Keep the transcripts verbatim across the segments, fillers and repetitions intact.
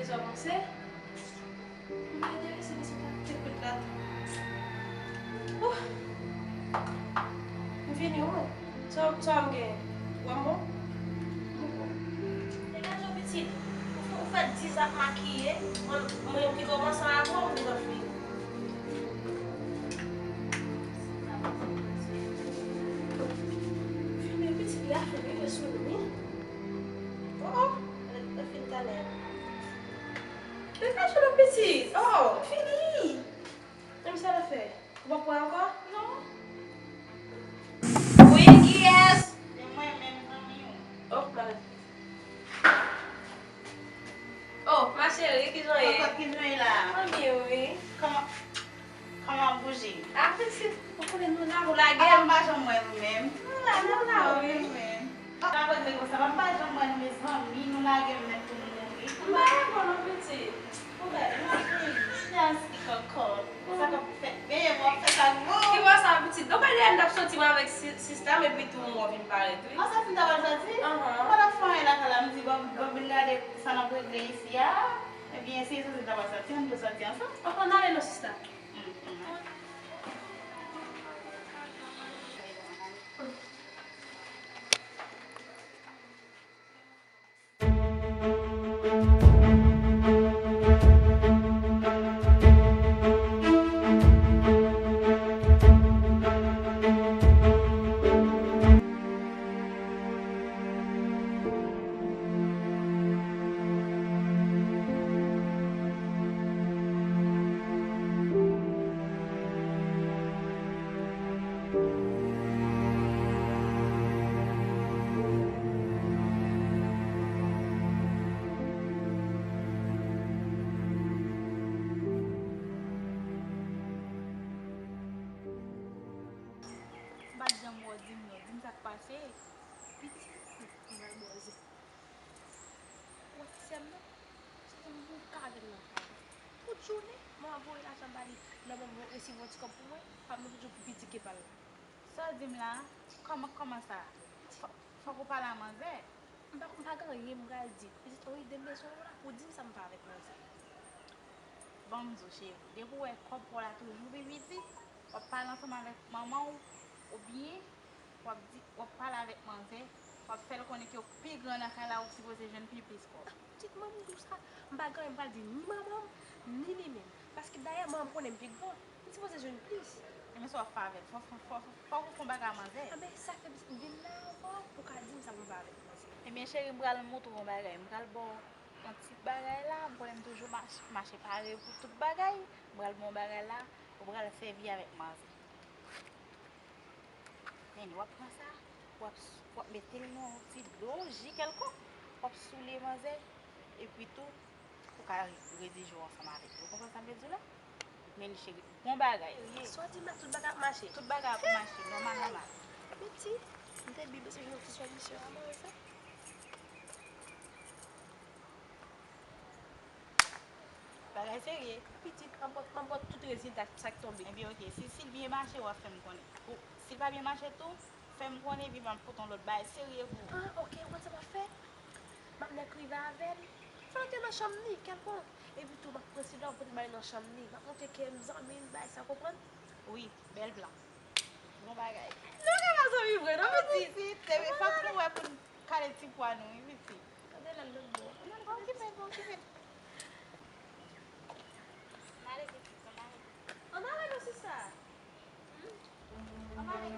Sa avanse. M enterese nan sa k ap fèt la tou. Ouh! M fini, wi. Sa, sa m gen? Ou wè m bon? M bon. Degaje w, pitit. Ou fè, ou fè diz ap makiye. Mwen, mwen ki kòmanse avan ou, ou fini. Fini, pitit, la fini, sou li. Oh, oh. L fin talè. Degaje w, pitit. Oh, fini. Menm sa l ap fè. Ou p ap pran ankò? Non. Wi, kiyès? Se mwen menm, zanmi w. Oh, malad. Oh, ma chérie, kijan w ye? Kòkòt, kijan w ye la? Mwen byen, wi. Kòman, kòman w ap bouje? Ah, pitit, ou konnen nou la, ou lage m. Ah, m pa janm wè nou menm. Nou la, nou la, wi. Wi, menm. Sa pa vre konsa, m pa janm wè nou, mezanmi, nou lage m nèt pou nou mouri. M pa renmen w non, pitit. Ou gade, m ap ri. Chans ki kòkòt. Sa k ap fèt, bebe, w ap fè sa gwo. Ki bò sa, pitit? Donk, pa dèyè m t ap soti mwen avèk si-, sista m, epi tou mwen vin parèt, wi. An, soti m ta pral soti? Aham. M pa t ap fè anyen lakay la, m di, bon, bon, vin gade sa n ap regle isi a. Ebyen, se soti m ta pral soti, ann tou soti ansanm. Ok, ann ale non, sista. Mm, mm. M pa t janm wè w, di m non, di m sa k pase. Pitit, m pral bòze. Ou wè ti sè m nan? Se te m bouke avè l nan kay la. Tout jounen, mwen ap voye lajan ba li. Lè mwen resevwa yon ti kòb pou mwen, pa m nan toujou pi piti ke pa l la. Sa w di m la? Kòman, kòman sa? Fò, fòk ou pale a manzè. M pa, m pa gen anyen m pral di. Pitit, yon ide m bezwen ou la pou di m sa m fè avèk manzè. Ban m di w, cheri, depi w wè kòb pa w la toujou pi piti, w ap pale ansanm avèk manman w, oubyen w ap di, w ap pale avèk manzè, w ap fè l konnen ke w pi gran nan kay la, ou sipoze jwenn pi plis kòb. Pitit, manman m di w sa, m pa gen anyen m pral di ni manman m, ni li menm. Paske dayè, manman m konnen m pi gran. M sipoze jwenn plis. Ebyen, sa w ap fè avè l? Fò, fò, fò, fò, fòk ou fè yon bagay a manzè. Anben, sa fè m vin la ankò pou w ka di m sa pou m fè avèk manzè. Ebyen, cheri, m pral montre w yon bagay. M pral ba w yon ti bagay la. M konnen m toujou mach-, mache pare pou tout bagay. M pral ba w yon bagay la. Ou pral sèvi avèk manzè. Men, w ap pran sa, w ap, w ap mete l nan yon ti dlo, ji kèlkonk, w ap soule manzè, epi tou, ou ka redi jou ansanm avèk li. Ou konprann sa m vle di w la? Men li cheri, bon bagay li ye. Sa w di m la, tout bagay ap mache? Tout bagay ap mache, nòmal, nòmal. Piti, m te byen panse jwenn yon ti solisyon a mwen sa. Bagay serye. Pitit, m ap ba w, m ap ba w tout rezilta sa k tonbe. Ebyen, oke. Si, si l byen mache, w a fè m konnen. Ou, si l pa byen mache tou, fè m konnen, epi m ap pote yon lòt bagay serye pou ou. Ah, oke, ou konn sa m ap fè? M ap nèk rive avè l. Fò l te nan chanm li, kèlkonk. Epi tou, m ap pran sila, m pote ba li nan chanm li. M ap montre ke m zanmi l, bagay sa, konprann? Wi, bèl plan. Bon bagay. Nou ka pa zanmi vre, non, pitit? Pitit, se fòk nou wè pou n kale ti pwa nou, wi, pitit. Gade lè l lòt bò. Ann okipe l, ann okipe l. Ann ale, pitit, ann ale. Ann ale, non, sista. Ann ale.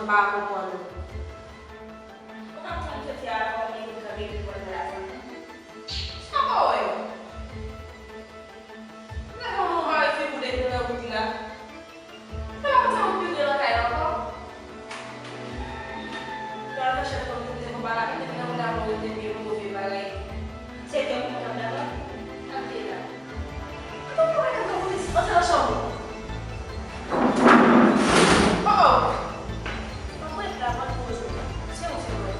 M pa konprann ou. Ou pa konprann kote a avan ou gen kanpe pou pran lajan. Sa pa wè. M leve yon move figou depi nan wout la. Mwen pa kontan pou pi gwo lakay la ankò. Pral nan chèf konn koute konpa la, kite nan moun la pou rete byen move bagay. Se byen kontan daba. Antre la. Mwen pa kontan pou pi antre nan chanm ou. Oh, oh. Mwen prete la, mwen poze. Se ou ki mwen.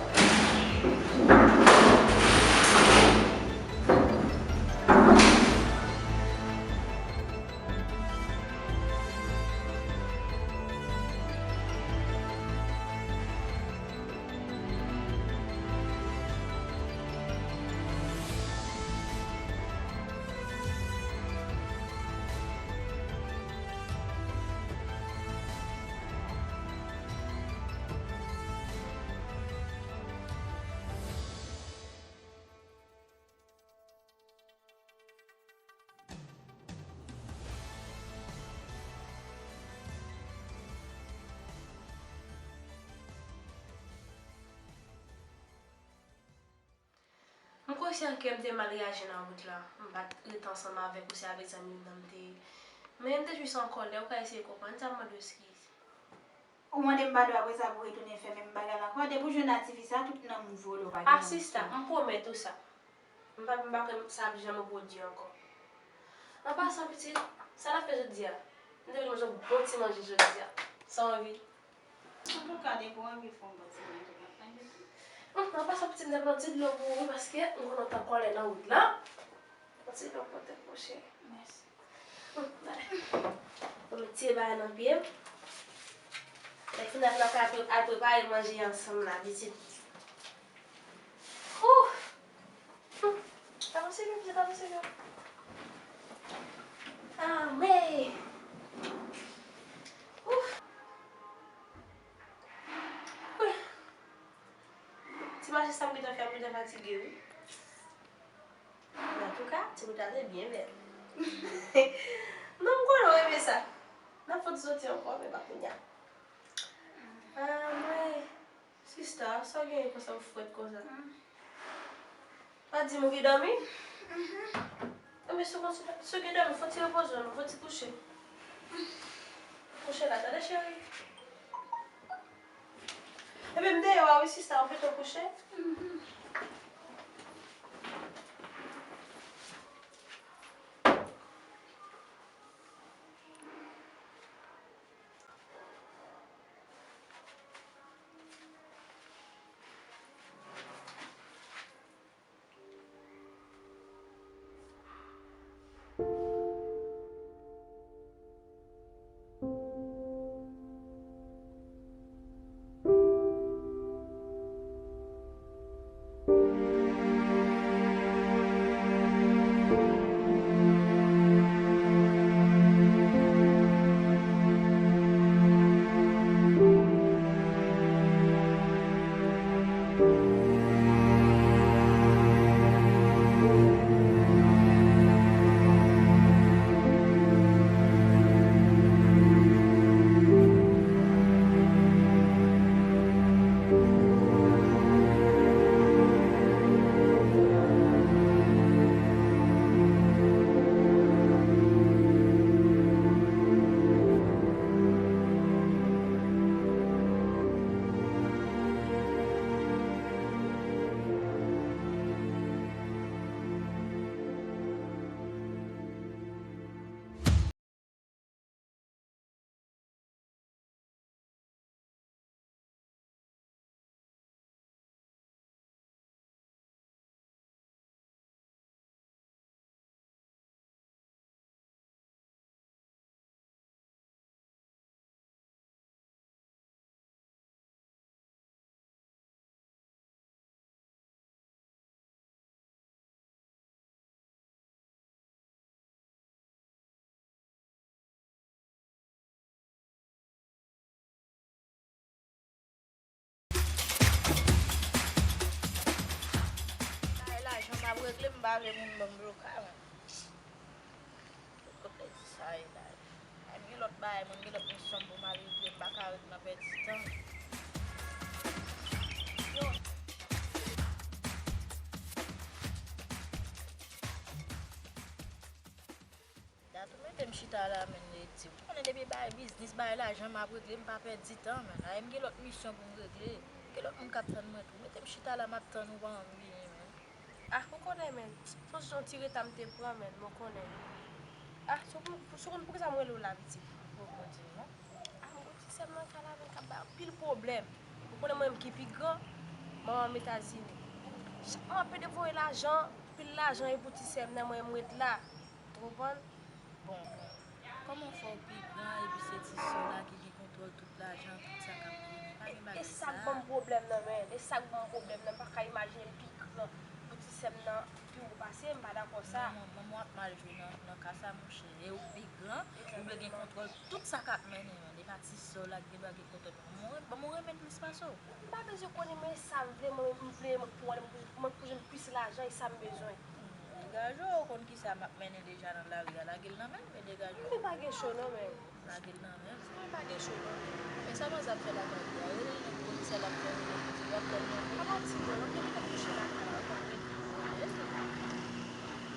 M konsyan ke m te mal reyaji nan wout la. M pa t ret ansanm avèk ou, se avèk zanmi m nan m te ye. Men m te jis an kòlè, ou ka eseye konprann sa, m mande w eskiz. Ou mande m padon, apre sa pou retounen fè menm bagay la ankò. Depi w jwenn a tifi sa, tout nanm ou vole, ou pa gen nanm. Ah, sista, m pwomèt ou sa. M pa, m pa kwè sa ap janm repwodui ankò. An pasan, pitit, sa n ap fè jodi a? M te vin manje yon bon ti manje jodi a. Sa w anvi? Antouka, depi w anvi fè yon bon ti manje, m ap manje tou. Hum, an pasan, pitit, m te pran ti dlo pou ou, wi, paske m konn w t an kòlè nan wout la. Yon ti dlo pou tèt mouche. Mèsi. Hum, bay. Mwen met ti bagay nan pye m. Lè fini ak la, ka pre-, al prepare manje ansanm la, pitit. Ouh! Hum, avanse vit, vit, avanse vit. Ah, men. Ouh! Ouh! Ti mache sa m gentan fè, m gentan fatige, wi. Antouka, ti kout la te byen bèl. Non, m konnen w renmen sa. N ap fè ti soti ankò, men pa kounye a. Ah, mwen. Sista, sa w genyen konsa w frèt konsa? Pa di m ou gen dòmi? Enben, si w konn, si w gen dòmi, fò ti repoze w non, fò ti kouche. Kouche la, tande cheri. Enben, m deyò a wi, sista, ou pito kouche? Bagay lajan m ap regle, m pa vle moun ban m blokay. Kot lè di sa ye la? Ay, m gen lòt bagay, mwen, m gen lòt misyon pou m al regle, m pa ka ret nan pèdi tan. Chita la, menn, Leti. Ou konnen depi bay biznis, bay lajan, m ap regle, m pa pèdi tan, menn. Ay, m gen lòt misyon pou m regle. Gen lòt moun k ap tann mwen tou. Mete m chita la, m ap tann ou pa janm vini, menn. Ah, ou konnen, menn. Se yon ti reta m te pran, menn, mwen konnen. Ah, se pou, se pou, poukisa m rele w la, pitit? Poko di m non. Ah, m gon ti sè m nan kay la, menn, k ap bay anpil pwoblèm. Ou konnen mwen menm ki pi gran, manman m Etazini. Chak mwa ap pede voye lajan, pil lajan e pou ti sè m nan, mwen m ret la. Ou konprann? Bon, kòman w fè w pi gran epi se ti sè w la ki gen kontwòl tout lajan, tout sa k ap vini? Pa gen bagay sa. E sa k ban m pwoblèm nan, menn. E sa k ban m pwoblèm nan. M pa ka imajine m pi gran pou ti sè m nan pi wo pase m, m pa dakò sa. Non, manman w ap mal jwe nan, nan ka sa, monchè. E ou pi gran, ou vle gen kontwòl tout sa k ap mennen, menn. E pa ti sè w la ki gen dwa gen kontwòl. Ban m, ban m yon renmen plis pase w. M pa bezwen konnen, mwen, e sa m vle, mwen, m vle pou mwen, pou mwen, pou jwenn plis lajan, e sa m bezwen. Degaje w, ou konn kisa m ap mennen deja nan lari a. Lage l nan men m, e degaje w. Mwen pa gen cho non, menn. Lage l nan men m. Mwen pa gen cho non, menn. Men sa Manzè ap fè lakay li a? Rele nèg komisè l ap fè, rele komisè l ap fè. Pa pati non, mwen te kite kouche lakay la, pa vre?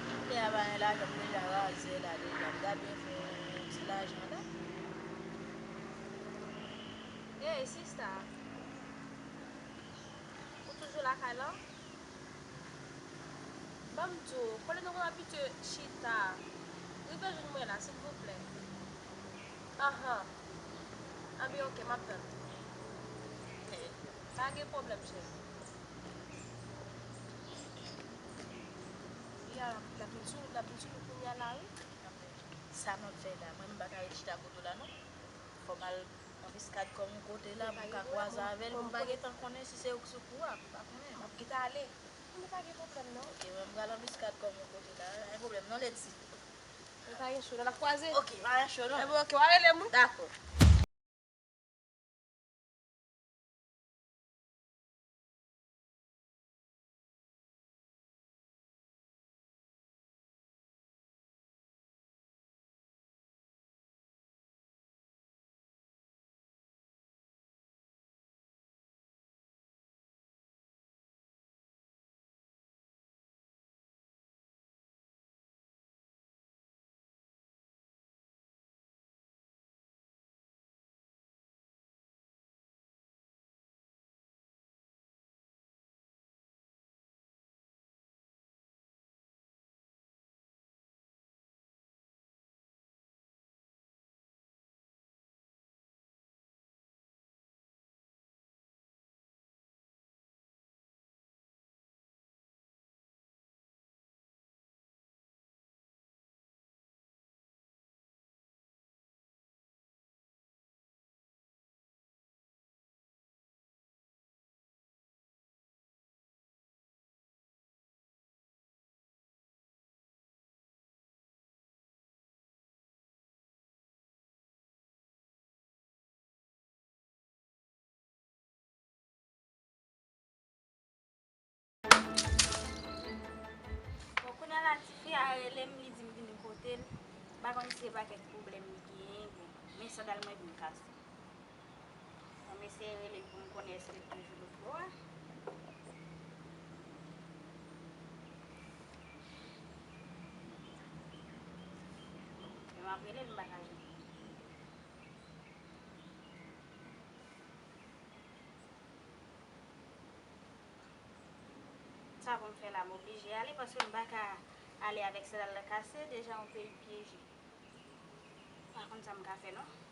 Kote a pa gen lajan, m deja razè la deja. M ta byen fè yon ti lajan la. Ey, sista. Ou toujou lakay la? Ban m di w, kote nou konn abitye chita? Rive jwenn mwen la, silvouplè. Anhan. Anben, oke, m ap tann. Pa gen pwoblèm, cheri. Li a, l ap vin sou, l ap vin sou nou kounye a la, wi. Sa m ap fè la? Mwen, m pa ka ret chita kote w la, non. Fò m al anbiskad kò m yon kote la, pou m ka kwaze avè l, pou m pa gentan konnen si se ou k sou kou a, pou m pa konnen. M ap gentan ale. Men pa gen pwoblèm, non. Oke, mwen, m pral anbiskad kò m yon kote la. Pa gen pwoblèm, non, Leti. Men pa gen cho, non, n ap kwaze. Oke, pa gen cho, non. Enben, oke, w a rele m, wi. Dakò. Bon, kounye a la, tifi a rele m, li di m vini kote l. M pa konn si se pa kèk pwoblèm li genyen, bon, men sandal mwen vin kase. Bon, m eseye rele l pou m konnen èske l toujou lòtbò a. Men m ap rele l, m pa ka jwenn li. Sa pou m fè la, m oblije ale paske m pa ka ale avèk sandal nan kase, deja yon peyi pyeje. M pa konn sa m ka fè non.